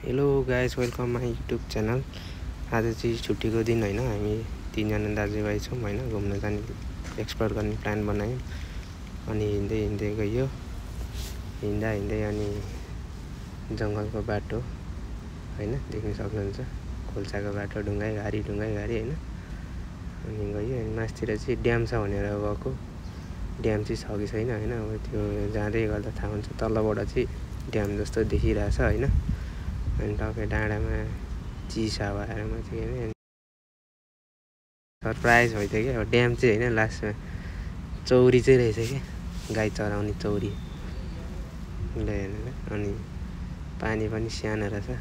Hello guys, welcome my YouTube channel. आज चाहिँ छुट्टीको दिन होइन, हामी तीनजना दाजुभाइ छौँ होइन, घुम्न जाने एक्सप्लोर गर्ने प्लान बनायौँ। अनि हिँड्दै हिँड्दै गयो, हिँड्दा हिँड्दै अनि जङ्गलको बाटो होइन, देख्न सक्नुहुन्छ। खोल्साको बाटो, ढुङ्गाइ घारी होइन। अनि गयो, अनि मासतिर चाहिँ ड्याम छ भनेर गएको। ड्याम चाहिँ छ कि छैन होइन, अब त्यो जाँदै गर्दा थाहा हुन्छ। तलबाट चाहिँ ड्याम जस्तो देखिरहेछ होइन। अनि टक्कै डाँडामा चिसा भएर म चाहिँ सरप्राइज भइदियो क्या। अब ड्याम चाहिँ होइन, लास्टमा चौरी चाहिँ रहेछ क्या, गाई चराउने चौरी हेर्नु। अनि पानी पनि सानो रहेछ,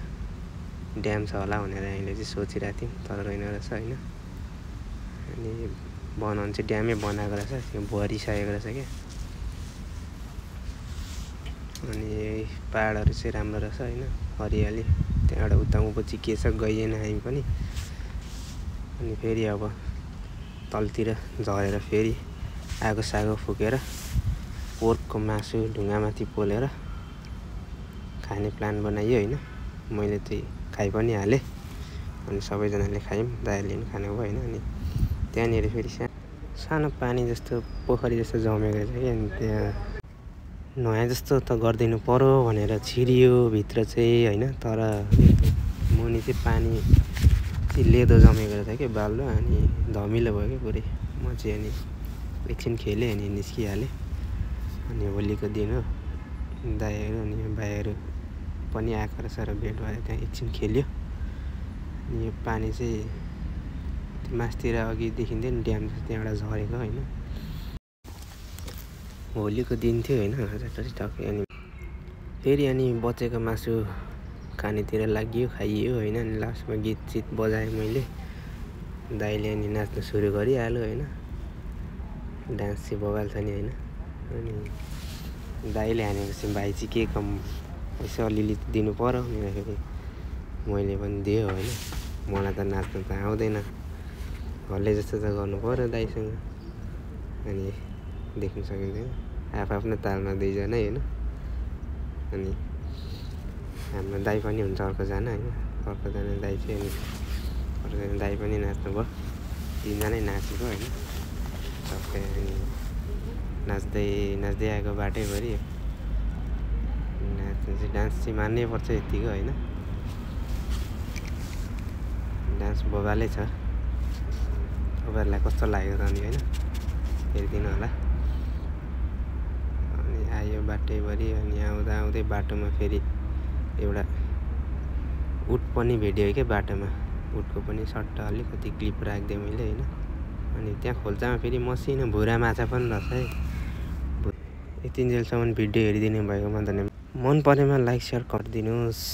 ड्याम छ होला भनेर हामीले चाहिँ सोचिरहेको थियौँ, तर रहेन रहेछ होइन। अनि बनाउनु चाहिँ ड्यामै बनाएको रहेछ, त्यो भरिसकेको रहेछ क्या। अनि पहाडहरू चाहिँ राम्रो रहेछ होइन, हरियाली। त्यहाँबाट उता उँभो चाहिँ के छ गइएन हामी पनि। अनि फेरि अब तलतिर झरेर फेरि आगो सागो फुकेर पोर्कको मासु ढुङ्गामाथि पोलेर खाने प्लान बनाइयो होइन। मैले चाहिँ खाइ पनि हालेँ, अनि सबैजनाले खायौँ, दाइले पनि खानुभयो होइन। अनि त्यहाँनिर फेरि सानो पानी जस्तो पोखरी जस्तो जमेको रहेछ कि। अनि त्यहाँ नुहाए जस्तो त गरिदिनु पर्यो भनेर छिरियो भित्र चाहिँ होइन, तर मुनि चाहिँ पानी चाहिँ लेदो जमेको रहेछ कि बालुवा। अनि धमिलो भयो क्या पुरै। म चाहिँ अनि एकछिन खेलेँ, अनि निस्किहालेँ। अनि होलीको दिन हो, दाइहरू अनि भाइहरू पनि आएको रहेछ र भेट भएर त्यहाँ एकछिन खेल्यो। अनि यो पानी चाहिँ मासतिर अघि देखिन्थ्यो नि ड्याम, त्यहाँबाट झरेको होइन। होलीको दिन थियो होइन, आज टक्कै। अनि फेरि अनि बचेको मासु खानेतिर लागियो, खाइयो होइन। अनि लास्टमा गीत सित बजाएँ मैले, दाइले अनि नाच्न सुरु गरिहाल्यो होइन। डान्स चाहिँ बवाल छ नि होइन। अनि दाइले हानेपछि भाइ चाहिँ के कम पैसा अलिअलि दिनु पर्यो भनेर फेरि मैले पनि दिएँ होइन। मलाई त नाच्नु त आउँदैन, हल्ले जस्तो त गर्नु पर्यो दाइसँग। अनि देख्न सकिँदैन, आफ्नो तालमा दुईजना होइन। अनि हाम्रो दाइ पनि हुन्छ अर्कोजना होइन, अर्कोजना दाइ चाहिँ। अनि अर्कोजना दाइ पनि नाच्नुभयो, तिनजनै नाचेको होइन टक्कै। अनि नाच्दै नाच्दै आएको बाटैभरि नाच्नु चाहिँ डान्स चाहिँ मान्नै पर्छ यत्तिको होइन। डान्स बवालै छ। तपाईँहरूलाई कस्तो लाग्यो त अनि होइन, हेरिदिनु होला। अनि आयो बाटैभरि। अनि आउँदा आउँदै बाटोमा फेरि एउटा उट पनि भेट्यो क्या बाटोमा। उटको पनि सट्ट अलिकति क्लिप राखिदिएँ मैले होइन। अनि त्यहाँ खोल्सामा फेरि मसिनो भुरा माछा पनि रहेछ है। यतिन्जेलसम्म भिडियो हेरिदिनु भएकोमा धन्यवाद। मन परेमा लाइक सेयर गरिदिनुहोस्।